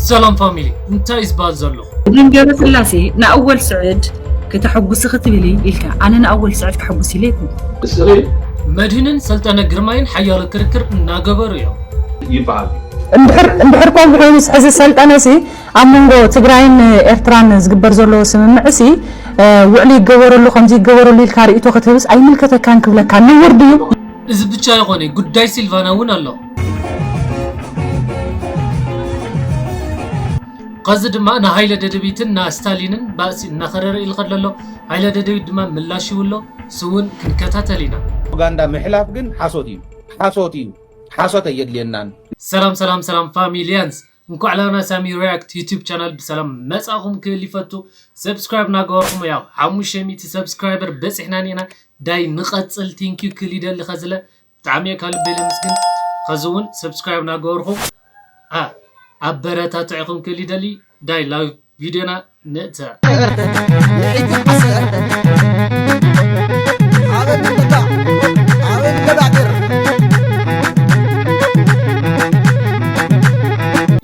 ሰላም ፋሚሊ፣ እንታይ እዩ ዝበሃል ዘሎ? መድህን ገብረስላሴ ንኣወል ስዕድ ከተሐጉሲ ክትብል ኢልካ፣ ኣነ ንኣወል ስዕድ ከሐጉስ ኢለ ይኹን። እስኺ መድህንን ሰልጠነ ግርማይን ሓያሎ ክርክር እናገበሩ እዮም። ይበሃል። እንድሕር እንድሕር ከምኡ ኮይኑስ፣ ሕዚ ሰልጠነሲ ኣብ መንጎ ትግራይን ኤርትራን ዝግበር ዘሎ ስምምዕሲ፣ እ፣ ውዕሊ ይገበረሉ፣ ከምዚ ይገበረሉ ኢልካ ርእይቶ ክትህብስ ኣይምልከተካን ክብለካ ነውር ድዩ? እዚ ብቻ ኣይኮነ፣ ጉዳይ ሲልቫና እውን ኣሎ። ከዚ ድማ ንሃይለ ደደቢትን ንስታሊንን ባእሲ እናኸረረ ኢሉ ከሎ ኣሎ። ሃይለ ደደቢት ድማ ምላሽ ይብሎ፣ ስውን ክንከታተል ኢና። ፕሮፓጋንዳ ምሕላፍ ግን ሓሶት እዩ። ሓሶት እዩ። ሓሶት ኣየድልየናን። ሰላም ሰላም ሰላም ፋሚሊያንስ፣ እንኳዕ ላና ሳሚ ሪያክት ዩቲዩብ ቻናል ብሰላም መጻኹም ክብል ይፈቱ። ሰብስክራይብ እናገበርኩም፣ ያው ሓሙሽተ ሚእቲ ሰብስክራይበር በጺሕና ኔና። ዳይ ንቐጽል። ቲንኪዩ ክል ይደሊ ከዝለ ብጣዕሚ እየ ካብ ልበይ ለመስግን። ከዚ እውን ሰብስክራይብ እናገበርኩም፣ አ፣ ኣበረታትዕኹም ክል ይደሊ። ዳይ ላይቭ ቪድዮና ንእተ።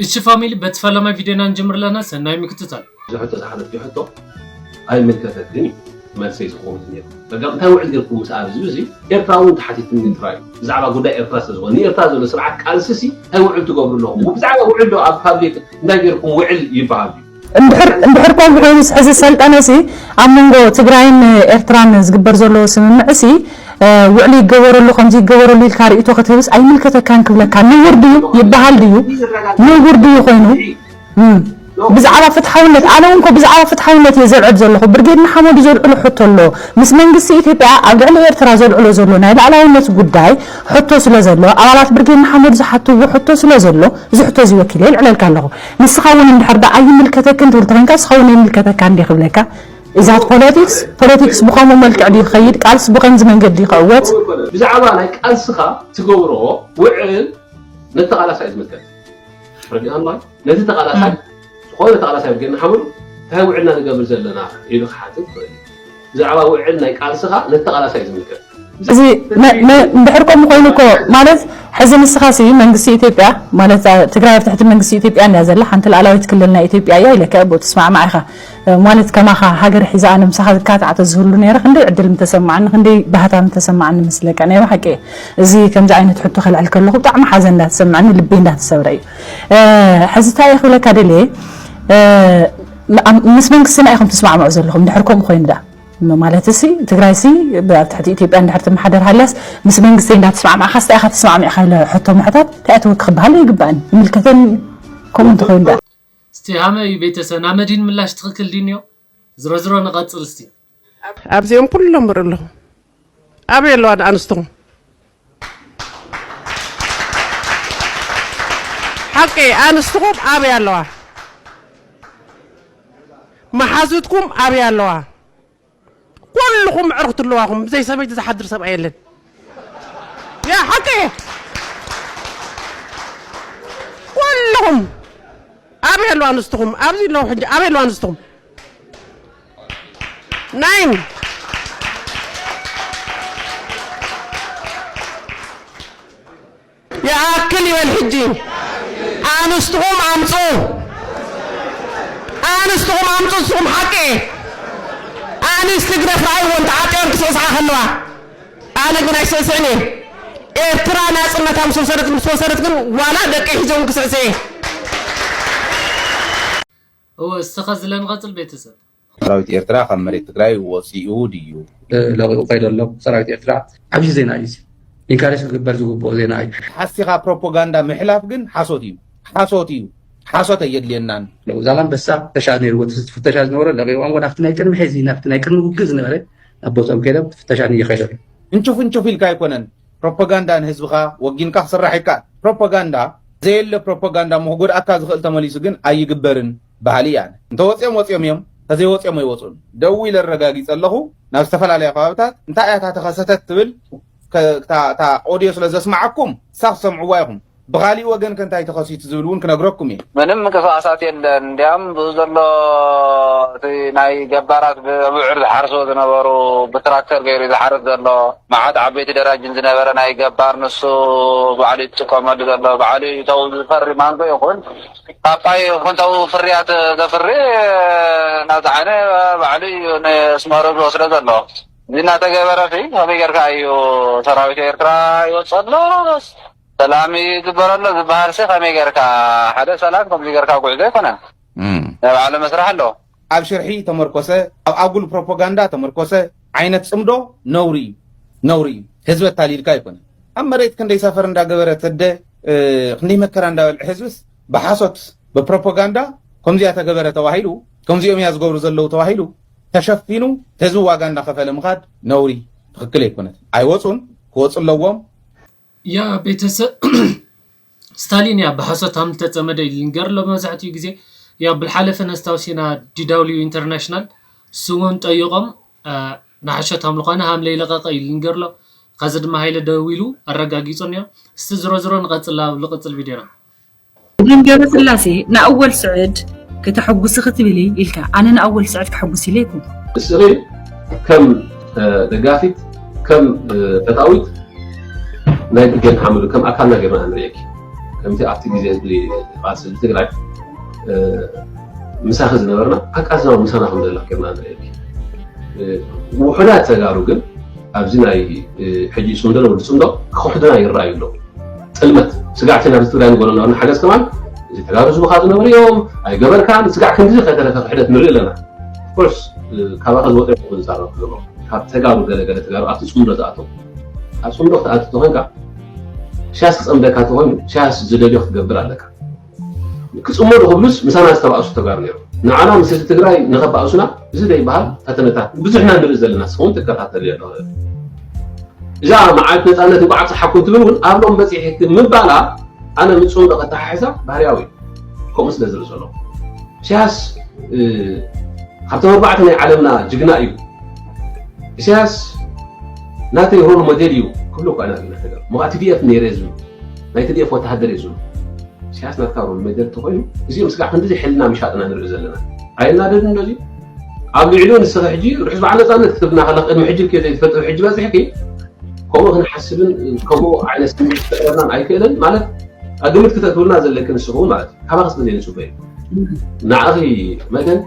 እሺ ፋሚሊ፣ በቲ ፈለማይ ቪድዮና ንጀምር ኣለና። ሰናይ ምክትታል። ዝሕቶ ዝሓለፍኪ ሕቶ ኣይምልከተክን እዩ። መልሰይ ዝኸውን ነይሩ። በቃ እንታይ ውዕል ጌርኩም ምስ ኣብዚ እዚ ኤርትራ እውን ተሓቲትኒ ጥራይ ብዛዕባ ጉዳይ ኤርትራ ስለ ዝኾነ ንኤርትራ ዘሎ ስርዓት ቃልሲ ሲ እንታይ ውዕል ትገብሩ ኣለኹም? ብዛዕባ ውዕል ዶ ኣብ ፓብሊክ እንታይ ጌርኩም ውዕል ይበሃል እዩ? እንድሕር እንድሕር ከምዚ ኮይኑስ፣ ሕዚ ሰልጠነሲ ኣብ መንጎ ትግራይን ኤርትራን ዝግበር ዘሎ ስምምዕሲ፣ እ፣ ውዕሊ ይገበረሉ፣ ከምዚ ይገበረሉ ኢልካ ርእይቶ ክትህብስ ኣይምልከተካን ክብለካ ነውር ድዩ? ይበሃል ድዩ? ነውር ድዩ ኮይኑ? እም። ብዛዕባ ፍትሓውነት፣ ኣነ እውን እኮ ብዛዕባ ፍትሓውነት እየ ዘልዕል ዘለኹ። ብርጌድ ንሓመዱ ዘልዕሎ ሕቶ ኣሎ። ምስ መንግስቲ ኢትዮጵያ ኣብ ልዕሊ ኤርትራ ዘልዕሎ ዘሎ ናይ ሉዓላውነት ጉዳይ ሕቶ ስለ ዘሎ፣ ኣባላት ብርጌድ ንሓመዱ ዝሓትዎ ሕቶ ስለ ዘሎ፣ እዚ ሕቶ እዚ ወኪለ የልዕለልካ ኣለኹ። ንስኻ እውን እንድሕር ደኣ ኣይምልከተክን ትብል ተኾይንካ፣ ንስኻ እውን ይምልከተካ እንዴ ክብለካ? ኢዛት ፖለቲክስ፣ ፖለቲክስ ብኸምኡ መልክዕ ድዩ ክኸይድ? ቃልስ ብኸምዚ መንገዲ ድዩ ክዕወት? ብዛዕባ ናይ ቃልስኻ ትገብሮ ውዕል ነቲ ቃላስ እዩ ዝምልከት። ተረዲኣኒ? ነቲ ተቓላሳይ፣ እም። ዝኾነ ተቓላሳይ ብርጌድ ንሓመዱ እንታይ ውዕልና ንገብር ዘለና ኢሉ ክሓትት ይኽእል እዩ። ብዛዕባ ውዕል ናይ ቃልስኻ ነቲ ተቓላሳይ እዩ ዝምልከት። እዚ መ-፣ መ-፣ እንድሕር ከምኡ ኮይኑ እኮ፣ ማለት፣ ሕዚ ንስኻሲ መንግስቲ ኢትዮጵያ፣ ማለት፣ አ፣ ትግራይ ኣብ ትሕቲ መንግስቲ ኢትዮጵያ እንድያ ዘላ፣ ሓንቲ ሉዓላዊት ክልል ናይ ኢትዮጵያ እያ ኢለካ እየ፣ ብኡ ትስማዕማዕ ኢኻ። እ፣ ማለት፣ ከማኻ ሃገር ሒዛ ኣነ ምሳኻ ዝካታዕ ተዝህሉ ነይረ፣ ክንደይ ዕድል ምተሰማዓኒ፣ ክንደይ ባህታ ምተሰማዓኒ መስለካ። ናይ ብሓቂ እየ። እዚ ከምዚ ዓይነት ሕቶ ከልዕል ከለኹ ብጣዕሚ ሓዘን እንዳተሰማዓኒ፣ ልበይ እንዳተሰብረ እዩ። እ፣ ሕዚ እንታይ እየ ክብለካ ደልየ፣ እ፣ ም-፣ ምስ መንግስትና ኢኹም ትስማዕምዑ ዘለኹም፣ እንድሕር ከምኡ ኮይኑ ደኣ። ም-፣ ማለት ሲ፣ ትግራይ ሲ፣ ብ-፣ ኣብ ትሕቲ ኢትዮጵያ እንድሕር ትመሓደር ሃልያስ፣ ምስ መንግስተይ እንዳተስማዕማዕኻስ እንታይ ኢኻ ተስማዕሚዕካ ኢለ ሕቶ ምሕታት፣ እንታይ ኣተወኪ ክበሃል ኣይግባእን። ይምልከተኒ፣ ከምኡ እንተኾይኑ ደኣ። እስቲ ሃመ እዩ ቤተሰብ፣ ናብ መድህን ምላሽ ትኽክል ድዩ እኒኦ? ዝሮ ዝሮ ንቐጽል እስቲ። ኣብዚኦም ኩሎም ርኢ ኣለኹ። ኣበይ ኣለዋ ኣንስትኹም? ሓቂ ኣንስትኹም ኣበይ ኣለዋ? መሓዙትኩም ኣበይ ኣለዋ? ኩልኹም ኣዕሩኽቲ ኣለዋኹም፣ ብዘይ ሰበይቲ ዝሓድር ሰብኣይ የለን። ያ ሓቂ። ኩልኹም ኣበይ ኣለዋ ኣንስትኹም? ኣብዚ ኣለዉ ሕጂ ኣበይ ኣለዋ ኣንስትኹም? ናይን ይኣክል ይበል ሕጂ። ኣንስትኹም ኣምፁ፣ ኣንስትኹም ኣምፁ። ንስኹም ሓቂ ኣንስቲ ግደፍ፣ ረኣይወን ተዓጢወን ክስዕስዓ ከለዋ። ኣነ ግን ኣይስዕስዕን እየ። ኤርትራ ናፅነታ ምስ ወሰደት፣ ምስ ወሰደት ግን ዋላ ደቂ ሒዞም ክስዕስዕ እየ። እወ፣ እስቲ ኸዚ ለንቐጽል ቤተሰብ። ሰራዊት ኤርትራ ካብ መሬት ትግራይ ወፂኡ ድዩ? ለቒቑ ከይዱ ኣሎ ሰራዊት ኤርትራ። ዓብዪ ዜና እዩ እዚ። ኢንካሬጅ ክግበር ዝግብኦ ዜና እዩ። ሓሲኻ ፕሮፓጋንዳ ምሕላፍ ግን ሓሶት እዩ። ሓሶት እዩ። ሓሶት ኣየድልየናን። ዛላንበሳ ፍተሻ ነይርዎ፣ እቲ ፍተሻ ዝነበሮ ለቒቑ፣ እሞ ናብቲ ናይ ቅድሚ ሕዚ፣ ናብቲ ናይ ቅድሚ ውግእ ዝነበረ ናብ ቦትኦም ከይዶም ፍተሻ ንየኸይዱ ኣለዉ። እንቹፍ እንቹፍ ኢልካ ኣይኮነን ፕሮፓጋንዳ ንህዝብኻ ወጊንካ ክስራሕ ይከኣል። ፕሮፓጋንዳ ዘየለ ፕሮፓጋንዳ እሞ ክጎድኣካ ዝኽእል ተመሊሱ ግን ኣይግበርን በሃሊ እየ ኣነ። እንተወፅኦም ወፅኦም እዮም፣ እንተዘይወፅኦም ኣይወፁን። ደው ኢለ ኣረጋጊፀ ኣለኹ። ናብ ዝተፈላለያ ከባብታት እንታይ እያ እታ ተኸሰተት ትብል ከ-፣ እታ፣ እታ ኦድዮ ስለ ዘስማዓኩም ንሳ ክትሰምዕዋ ኢኹም። ብኻሊእ ወገን ከ እንታይ ተኸሲቱ ዝብል እውን ክነግረኩም እየ። ምንም ምንቅስቃሳት የለን። እንዲያም ብኡ ዘሎ እቲ ናይ ገባራት ብብዕር ዝሓርሶ ዝነበሩ ብትራክተር ገይሩ ዝሓርስ ዘሎ መዓት ዓበይቲ ደራጅን ዝነበረ ናይ ገባር ንሱ ባዕሉ ይጥቀመሉ ዘሎ ባዕሉ እዩ። ተው ዝፈሪ ማንጎ ይኹን ፓፓይ ይኹን ተው ፍርያት ዘፍሪ እናፀዓነ ባዕሉ እዩ ንስመሮ ዝወስዶ ዘሎ። እዚ እናተገበረ ከመይ ጌርካ እዩ ሰራዊት ኤርትራ ይወፅእ ኣሎ? ሰላም ይግበረሎ ዝበሃል ሲ ከመይ ጌርካ ሓደ ሰላም ከምዚ ጌርካ ጉዕዞ ኣይኮነን። ናይ ባዕሉ መስርሕ ኣሎ። ኣብ ሽርሒ ተመርኮሰ፣ ኣብ ኣጉል ፕሮፓጋንዳ ተመርኮሰ ዓይነት ጽምዶ ነውሪ እዩ። ነውሪ እዩ። ህዝቢ ኣታሊልካ ኣይኮነን። ኣብ መሬት ክንደይ ሳፈር እንዳገበረ ተደ ክንደይ መከራ እንዳበልዐ ህዝብስ ብሓሶት ብፕሮፓጋንዳ ከምዚኣ ተገበረ ተባሂሉ ከምዚኦም እያ ዝገብሩ ዘለዉ ተባሂሉ ተሸፊኑ ህዝቢ ዋጋ እንዳኸፈለ ምኻድ ነውሪ ትኽክል ኣይኮነትን። ኣይወፁን፣ ክወፁ ኣለዎም። ያ ቤተሰብ ስታሊን ያ ብሓሶት ሃም ዝተፀመደ እዩ ልንገር ኣሎ መብዛሕትኡ ግዜ ያ ብልሓለፈ ነስታውሲና ዲዳብሊዩ ኢንተርናሽናል ስውን ጠይቆም ንሓሾት ሃም ልኾነ ሃም ለይለቀቀ እዩ ልንገር ኣሎ ከዚ ድማ ሃይለ ደዊሉ ኣረጋጊፁ እኒኦ እስቲ ዝሮ ዝሮ ንቀፅል ኣብ ልቅፅል ቪዲዮና ግን ገብረስላሴ ንኣወል ስዕድ ከተሐጉሲ ክትብሊ ኢልካ ኣነ ንኣወል ስዕድ ከሐጉስ ኢለ ይኩን። እስኺ ከም ደጋፊት ከም ፈታዊት ናይ ብርጌድ ንሓመዱ ከም ኣካልና ጌርና ንርእየኪ ከምቲ ኣብቲ ግዜ ህዝቢ ቃልሲ ህዝቢ ትግራይ ምሳኺ ዝነበርና ኣቃዝና ምሳና ከም ዘለኽ ጌርና ንርእየኪ ውሑዳት ተጋሩ ግን ኣብዚ ናይ ሕጂ ፅምዶ ንወዲ ፅምዶ ክኽሕዱና ይረኣዩ ኣለዉ ጥልመት ስጋዕቲ ናብዚ ትግራይ ንገሎ ነበርና ሓገዝ ከማን እዚ ተጋሩ ዝብኻ ዝነበሩ እዮም ኣይገበርካን ስጋዕ ክንድዚ ከይተረፈ ክሕደት ንርኢ ኣለና ኮርስ ካባኻ ዝወፀ ይኹን ዝዛረብ ክገብሮ ካብ ተጋሩ ገለገለ ተጋሩ ኣብቲ ፅምዶ ዝኣተው ኣብ ፅምዶ ክትኣቱ ተኾንካ ሻስ ክፀምደካ ተኾይኑ ሻስ ዝደልዮ ክትገብር ኣለካ ክፅመዱ ክብሉስ ምሳና ዝተባእሱ ተጋሩ ነይሮም። ንዓና ምስ ህዝቢ ትግራይ ንኸባእሱና እዚ ዘይበሃል ፈተነታት ብዙሕ ኢና ንርኢ ዘለና ንስኻ እውን ትከታተልዮ ኣለኻ። እዛ መዓልቲ ነፃነት እንኳዕ ኣብፀሓኩም ትብል እውን ኣብ ሎም በፂሕኪ ምባላ ኣነ ምስ ፅምዶ ከተሓሕዛ ባህርያዊ እዩ። ከምኡ ስለ ዝርኢ ዘለኹ። ኢሳያስ ካብቶም ኣርባዕተ ናይ ዓለምና ጅግና እዩ። ኢሳያስ ናተይ ሮል ሞዴል እዩ ክብሉ እኳ ኢና ርኢና ተጋሩ። ምዃ ቲዲኤፍ ነይረ ዝብሉ ናይ ቲዲኤፍ ወተሃደር እየ ዝብሉ። ኢሳያስ ናትካ ሮል ሞዴል ተኾይኑ እዚኦም ስጋዕ ክንድዚ ሕልና ምሻጥና ንርኢ ዘለና። ኣየናደድን ዶ እዚ? ኣብ ልዕሊኡ ንስኺ ሕጂ ርሑስ በዓል ነፃነት ክትብልና ከለኺ ቅድሚ ሕጂ ልክዮ ዘይትፈልጢ ሕጂ በፂሕኪ ከምኡ ክንሓስብን ከምኡ ዓይነት ስምዒት ክፍጠረልናን ኣይክእልን ማለት ግምት ክተእትውልና ዘለኪ ንስኺ እውን ማለት እዩ። ካባኺ ስለ ዘይንፅበዮ ንዓኺ መገን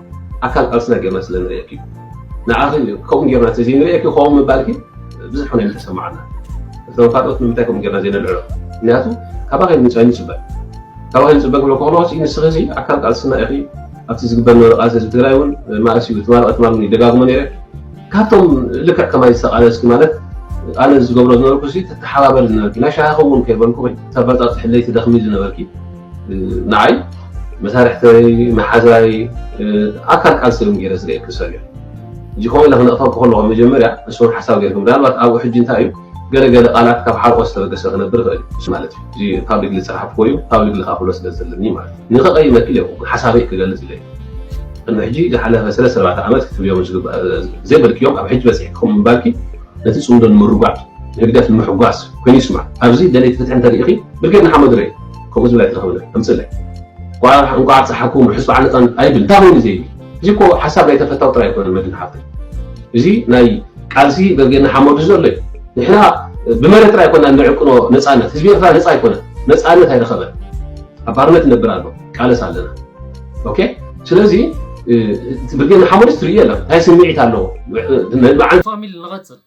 ኣካል ቃልስና ጌርና ስለ ንርእየኪ እዩ። ንዓኺ ከምኡ ጌርና ስለ ዘይንርእየኪ ከምኡ ምባልኪ ብዙሕ ኮይኑ ኣይምተሰማዓና። እቶም ካልኦት ንምንታይ ከምኡ ጌርና ዘይነልዕሎ? ምክንያቱ ካባኺ ንፅበ ኣይንፅበ። ካባኺ ንፅበ ክብለኪ ከለኹ ንስኺ እዚ ኣካል ቃልስና ኢኺ። ኣብቲ ዝግበር ነበረ ቃልሲ ህዝቢ ትግራይ እውን ማእስ እዩ። ትማሊ ትማሊ እውን ይደጋግሞ ነይረ። ካብቶም ልክዕ ከማይ ዝተቓለስኪ ማለት ኣነ ዝገብሮ ዝነበርኩ እዚ ትተሓባበሪ ዝነበርኪ ናይ ሻሂ ክውን ከይበልኩ ወይ ተበጣጥሒ ለይቲ ደኽሚ ዝነበርኪ ንዓይ መሳርሕተይ መሓዛይ ኣካል ቃልሲ እዮም ገይረ ዝርእየኪ ሰብ እየ እዚ ከምኡ ኢለ ክነቕፈኪ ከለኹ መጀመርያ ንስኹም ሓሳብ ገይርኩም ምናልባት ኣብኡ ሕጂ እንታይ እዩ ገለ ገለ ቃላት ካብ ሓርቆ ዝተበገሰ ክነብር ይኽእል እዩ ማለት እዩ እዚ ፓብሊክ ዝፀሓፍኮ እዩ ፓብሊክ ዝካፍሎ ስለ ዘለኒ ማለት እዩ ንኸቐይመኪ ኢለ ሓሳበይ ክገልፅ ኢለ እዩ ቅድሚ ሕጂ ዝሓለፈ ሰለስተ ኣርባዕተ ዓመት ክትብዮም ዝግባእ ዘይበልክዮም ኣብ ሕጂ በፂሕኩም ምባልኪ ነቲ ፅምዶ ንምርጓድ ንህግደፍ ንምሕጓስ ኮይኑ ይስማዕ ኣብዚ ደለይቲ ፍትሒ እንተሪኢኺ ብርጌድ ንሓመዱ ርእ ከምኡ ዝብል ኣይትረኽብን ኣምፅለይ እንቋዕ ፀሓኩም ርሑስ በዓል ነፃነት ኣይብል እንታይ ኮይኑ ዘይብል እዚ እኮ ሓሳብ ናይ ተፈታው ጥራይ ኣይኮነን መድን ሓፍተይ እዚ ናይ ቃልሲ ብርጌድ ንሓመዱ ዘሎ እዩ ንሕና ብመሬት ጥራይ ኣይኮና ንዕቅኖ ነፃነት ህዝቢ ኤርትራ ነፃ ኣይኮነ ነፃነት ኣይረኸበን ኣብ ባርነት ይነብር ኣሎ ቃለስ ኣለና ኦኬ ስለዚ ብርጌድ ንሓመዱስ ትርእዮ የለን እንታይ ስምዒት ኣለዎ ንመዓልቲ ፋሚሊ ንቐፅል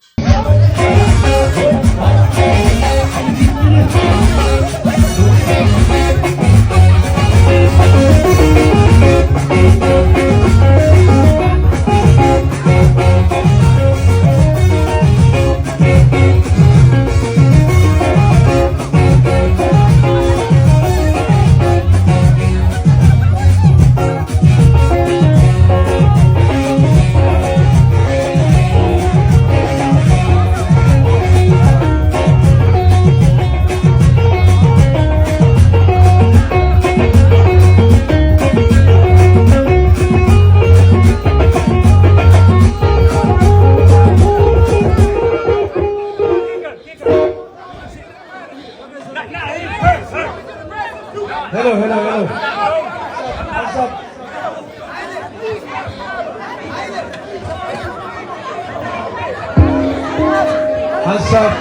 ሓንሳብ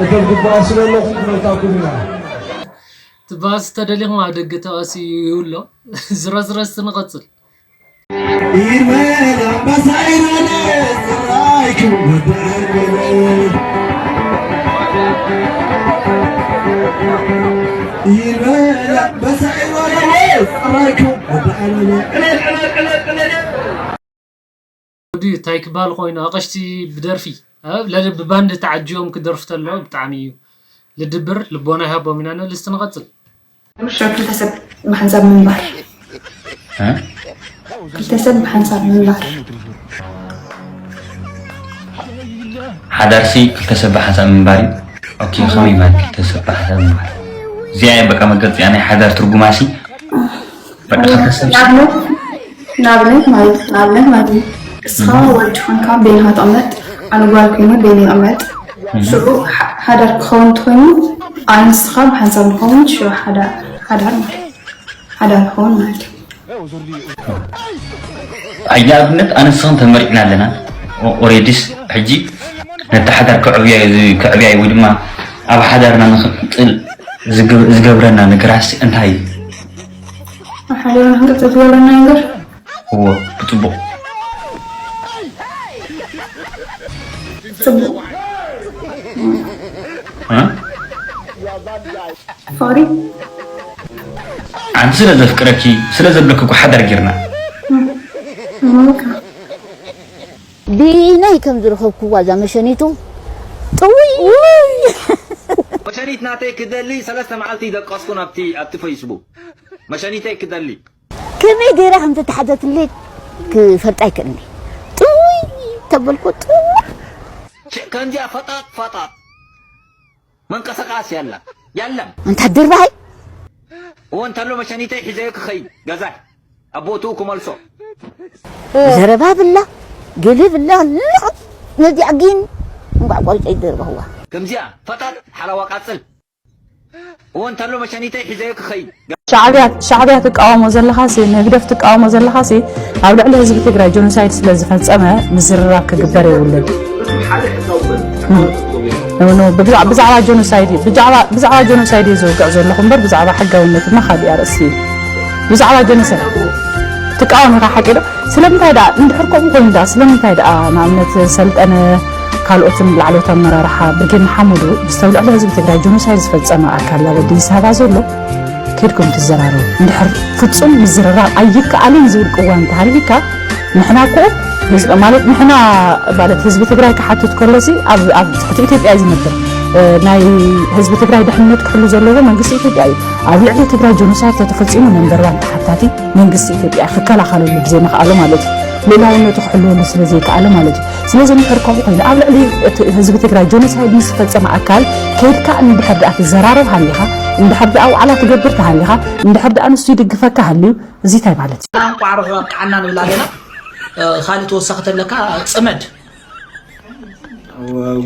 እቶም ግቡኣ ስለ ኣለኹም ክነልካኩም ኢና። ትባስ ተደሊኹም ኣብ ደገ ተባሲ ይውሎ። ዝረዝረስ ንቐጽል። ኢርመል ኣምባሳ ኢርመል ዝራይኩም ወዳል በለ። ኢርመል ኣምባሳ ኢርመል ዝራይኩም ወዳል በለ። ዕለል ዕለል ዕለል ዕለል። ወዲ እንታይ ክበሃል ኮይኑ ኣቐሽቲ ብደርፊ ኣብ ለለ ብባንድ ተዓጅቦም ክደርፉ ተለዉ ብጣዕሚ እዩ ልድብር። ልቦና ይሃቦም ኢና። ንልስቲ ንቐጽል። ምሻ ክልተ ሰብ ብሓንሳብ ምንባር ክልተ ሰብ ብሓንሳብ ምንባር ሓዳርሲ ክልተ ሰብ ብሓንሳብ ምንባር እዩ። ኦኬ፣ ከመይ ማለት ክልተ ሰብ ብሓንሳብ ምንባር? እዚኣ እያ በቃ መገልፂኣ ናይ ሓዳር ትርጉማሲ። በቃ ክልተ ሰብ ንኣብነት ንኣብነት ማለት ንኣብነት ማለት እዩ እስኻ ወዲ ኮንካ ቤንኻ ትቕመጥ ኣነ ጓል ኮይኑ ቤን ይቕመጥ ሽዑ ሓዳር ክኸውን እንተኾይኑ ኣነ ንስኻ ብሓንሳብ ንኸውን ሽዑ ሓዳር ሓዳር ማለት ሓዳር ክኸውን ማለት እዩ ንኣብነት ኣነ ንስኽን ተመሪዕና ኣለና። ኦሬዲስ ሕጂ ነቲ ሓዳር ክዕብያ ክዕብያ ወይ ድማ ኣብ ሓዳርና ንኽንቅፅል ዝገብረና ነገራት እንታይ እዩ? ኣብ ሓዳርና ክንቅፅል ዝገብረና ነገር እዎ ብፅቡቕ ፅቡቕ እ? ፍቕሪ ኣንቲ ስለ ዘፍቅረኪ ስለ ዘብለኪ እኮ ሓዳር ጌርና። እሞካ ብኢነይ ከም ዝረኸብክዋ እዛ መሸኒቱ ጥውይ መሸኒት ናተይ ክደሊ ሰለስተ መዓልቲ ይደቀስኩ ኣብቲ ኣብቲ ፌስቡክ መሸኒተይ ክደሊ ከመይ ገይራ ከም ዝተሓዘትለይ ክፈልጣ ኣይክእልን እየ። ጥውይ ተበልኩ ጥውይ ከምዚኣ ፈጣጥ ፈጣጥ መንቀሳቃስ የላ የለም ኣንታ ድርባይ እወ እንተሎ መሸኒተይ ሒዘዮ ክኸይድ ገዛይ ኣብ ቦትኡ ክመልሶ ዘረባ ብላ ገለ ብላ ልቕጥ ነዚኣ ግን እንቋዕ ቆሪፀ ይደርበዋ ከምዚኣ ፈጣጥ ሓላዋ ቃፅል እወ እንተሎ መሸኒተይ ሒዘዮ ክኸይድ ሻዕብያ ሻዕብያ ትቃወሞ ዘለኻሲ ንህግደፍ ትቃወሞ ዘለኻሲ ኣብ ልዕሊ ህዝቢ ትግራይ ጆኖሳይድ ስለ ዝፈፀመ ምዝርራብ ክግበር የብሉን። ብዛዕባ ጆኖሳይድ ብዛዕባ ጆኖሳይድ እዩ ዝውግዕ ዘለኹ እምበር ብዛዕባ ሕጋውነት ድማ ካሊእ ኣርእስቲ እዩ። ብዛዕባ ጆኖሳይድ ትቃወም ኢኻ ሓቂ ዶ? ስለምንታይ ደኣ እንድሕር ከምኡ ኮይኑ ደኣ ስለምንታይ ደኣ ንኣብነት ሰልጠነ ካልኦትን ላዕለዎት ኣመራርሓ ብርጌድ ንሓመዱ ብዝተብልዕሉ ህዝቢ ትግራይ ጆኖሳይድ ዝፈፀመ ኣካል ኣብ ኣዲስ ኣበባ ዘሎ ከድኩም ትዘራረቡ እንድሕር ፍፁም ምዝርራብ ኣይከኣልን ዝብል ቅዋም እንተሃልዩካ ንሕና እኮ ማለት ንሕና ማለት ህዝቢ ትግራይ ክሓትት ከሎሲ ኣብ ትሕቲ ኢትዮጵያ እዩ ዝነብር ናይ ህዝቢ ትግራይ ድሕንነት ክሕሉ ዘለዎ መንግስቲ ኢትዮጵያ እዩ ኣብ ልዕሊ ትግራይ ጆኖሳይድ ተተፈፂሙ ነንበርዋን ተሓታቲ መንግስቲ ኢትዮጵያ ክከላኸለሉ ብዘይምኽኣሉ ማለት እዩ ልእላውነቱ ክሕልወሉ ስለዘይከኣለ ማለት እዩ ስለዚ እንድሕር ከምኡ ኮይኑ ኣብ ልዕሊ ህዝቢ ትግራይ ጆኖሳይድ ምስ ፈፀመ ኣካል ከይድካ እንድሕር ደኣ ትዘራረብ ሃሊኻ እንድሕር ደኣ ዋዕላ ትገብር ተሃሊኻ እንድሕር ደኣ ንሱ ይድግፈካ ሃልዩ እዚ እንታይ ማለት እዩ ቋዕሮ ሕዋ ቃዕና ንብል ኣለና ካልእ ተወሳኺ ተለካ ፅመድ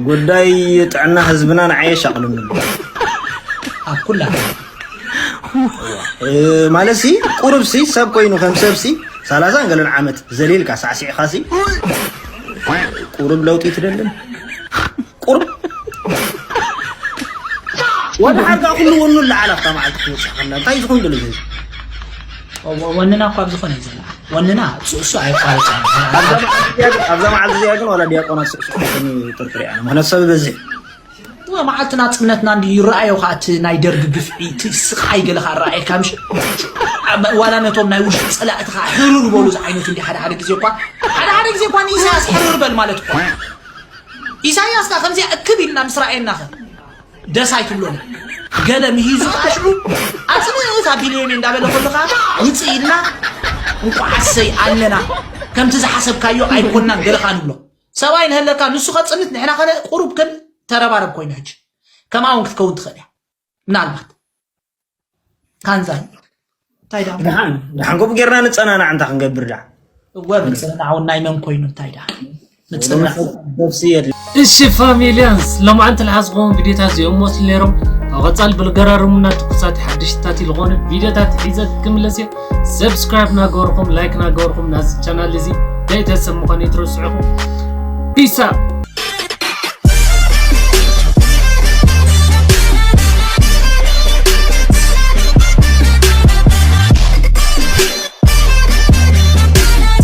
ጉዳይ ጥዕና ህዝብና ንዓየ ሻቕልኒ ኣብ ኩላ ማለት ሲ ቁሩብ ሲ ሰብ ኮይኑ ከም ሰብ ሲ ሰላሳን ገለን ዓመት ዘሊልካ ሳዕሲዕኻ ሲ ቁሩብ ለውጢ ትደልን ቁሩብ ወደ ሓርጋ ኩሉ ወኑ ለዓል ኣብታ መዓልቲ ክወፅእ ከላ እንታይ ዝኸውን ደሎ ዝህዝብ ወንና እኳ ኣብ ዝኾነ እዩ ዝለዓል ወንና እሱ ኣይቋረፅን ኣብዛ መዓልቲ እዚኣ ግን ዋላ ዲያቆናት ስዕስዑ ክኾኑ ጥርጥር እያ ምክንያቱ ሰብ በዝሕ መዓልቲ ናፅነትና እንዲ ይረኣዮ ከዓ እቲ ናይ ደርጊ ግፍዒ እቲ ስቃይ ገለ ከዓ ረኣየካ ምሽ ዋላ ነቶም ናይ ውሽጢ ፀላእቲ ከዓ ሕርር በሉ ዝዓይነቱ እንዲ ሓደ ሓደ ግዜ እኳ ሓደ ሓደ ግዜ እኳ ንኢሳያስ ሕርር በል ማለት እኳ ኢሳያስ ከዓ ከምዚኣ እክብ ኢልና ምስ ረኣየና ከ ደስ ኣይትብሎን ገለ ምሂዙ ከዓ ሽዑ ኣፅንእት ኣቢልዮም እንዳበለ ከሎ ከዓ ውፅእ ኢልና እንኳዓሰይ ኣለና ከምቲ ዝሓሰብካዮ ኣይኮናን ገለ ከዓ ንብሎ ሰብኣይ ንሀለካ ንሱ ከፅንት ንሕና ከነ ቁሩብ ከን ተረባረብ ኮይኑ ሕጂ ከምኣ እውን ክትከውን ትኽእል እያ ምናልባት ካንዛ እንታይ ዳ ድሓን ድሓን ከምኡ ጌርና ንፀናናዕ እንታይ ክንገብር ዳ እወ ምፅንናዕ እውን ናይ መን ኮይኑ እንታይ ዳ ንጽናሕ። ነብሲ የድሊ። እሺ ፋሚሊያንስ፣ ለማዓንቲ ልሓዝኹም ቪዲዮታት እዚኦም መስሉ ነይሮም። ኣብ ቀጻሊ ብልገራርሙና ትኩሳት ሓድሽታት ዝኾነ ቪዲዮታት ሒዘ ክምለስ እየ። ሰብስክራይብ ናገበርኩም፣ ላይክ ናገበርኩም ናዚ ቻናል እዚ ቤተሰብ ምዃን ይትረስዑኹም። ፒሳ።